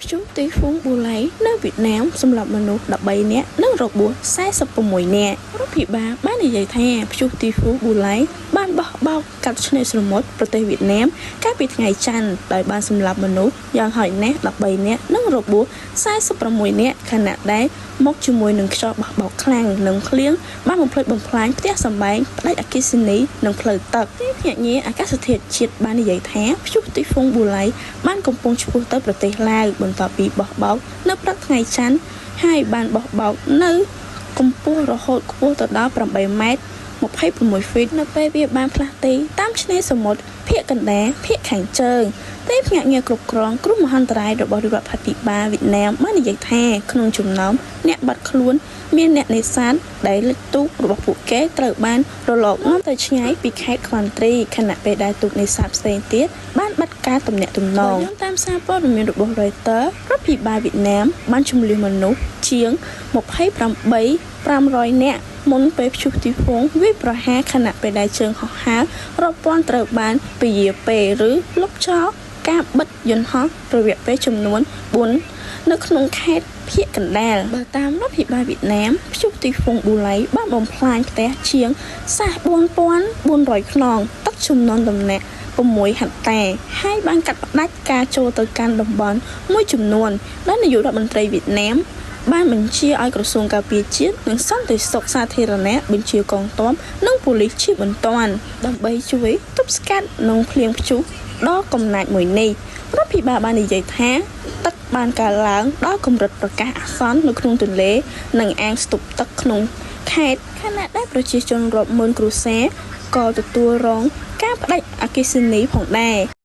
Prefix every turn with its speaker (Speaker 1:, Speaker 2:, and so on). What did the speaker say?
Speaker 1: ព្យុះទីហ្វុងប៊ូឡៃនៅវៀតណាមសម្លាប់មនុស្ស13នាក់និងរបួស46នាក់រដ្ឋាភិបាលបាននិយាយថាព្យុះទីហ្វុងប៊ូឡៃបានបោះបោកកាត់ឆ្នេរសមុទ្រប្រទេសវៀតណាមកាលពីថ្ងៃច័ន្ទដោយបានសម្លាប់មនុស្សយ៉ាងហោចណាស់13នាក់និងរបួស46នាក់ខណៈដែលមកជាមួយនឹងខ្យល់បោះបោកខ្លាំងនិងភ្លៀងបានបំផ្លិចបំផ្លាញផ្ទះសម្បែងផ្ដាច់អគ្គិសនីនិងផ្លូវទឹកទីភ្នាក់ងារអាកាសធាតុជាតិបាននិយាយថាព្យុះទីហ្វុងប៊ូឡៃបានកំពុងឆ្ពោះទៅប្រទេសឡាវបន្ទាប់ពីបោះបោកនៅព្រឹកថ្ងៃច័ន្ទហើយបានបោះបោកនៅកម្ពស់រហូតខ្ពស់ទៅដល់8ម៉ែត្រ26ហ្វីតនៅពេលវាបានផ្លាស់ទីតាមឆ្នេរសមុទ្រភាគកណ្ដាលភាគខាងជើងទីភ្នាក់ងារគ្រប់គ្រងគ្រោះមហន្តរាយរបស់រដ្ឋាភិបាលវៀតណាមបាននិយាយថាក្នុងចំណោមអ្នកបាត់ខ្លួនមានអ្នកនេសាទដែលលិចទូករបស់ពួកគេត្រូវបានរលកនាំទៅឆ្ងាយពីខេត្តក្វាន់ត្រីខណៈពេលដែលទូកនេសាទផ្សេងទៀតបានបាត់ការទំនាក់ទំនងតាមសារព័ត៌មានរបស់ Reuters រដ្ឋាភិបាលវៀតណាមបានជម្លៀសមនុស្សជាង28,500នាក់មុនពេលព្យុះទីហ្វុងវាយប្រហារខណៈពេលដែលជើងហោះហើររាប់ពាន់ត្រូវបានពន្យារពេលឬលុបចោលការបិទយន្តហោះរយៈពេលចំនួន4នៅក្នុងខេត្តភាគកណ្ដាលបើតាមរដ្ឋាភិបាលវៀតណាមព្យុះទីហ្វុងប៊ូឡៃបានបំផ្លាញផ្ទះជាង44,400ខ្នងទឹកចំនួនដំណាក់6ហិកតាហើយបានកាត់ផ្តាច់ការចូលទៅកាន់តំបន់មួយចំនួនដែលនាយករដ្ឋមន្ត្រីវៀតណាមបានបញ្ជាឲ្យក្រសួងការពារជាតិនិងសន្តិសុខសាធារណៈបញ្ជាកងទ័ពនិងប៉ូលីសជាបន្ទាន់ដើម្បីជួយទប់ស្កាត់នឹងភ្លៀងព្យុះដ៏កំណាចមួយនេះរដ្ឋាភិបាលបាននិយាយថាទឹកបានកើនឡើងដល់កម្រិតប្រកាសអាសន្ននៅក្នុងទន្លេនិងអាងស្តុកទឹកក្នុងខេត្តខណៈដែលប្រជាជនរាប់ម៉ឺនគ្រួសារក៏ទទួលរងការផ្ដាច់អគ្គិសនីផងដែរ។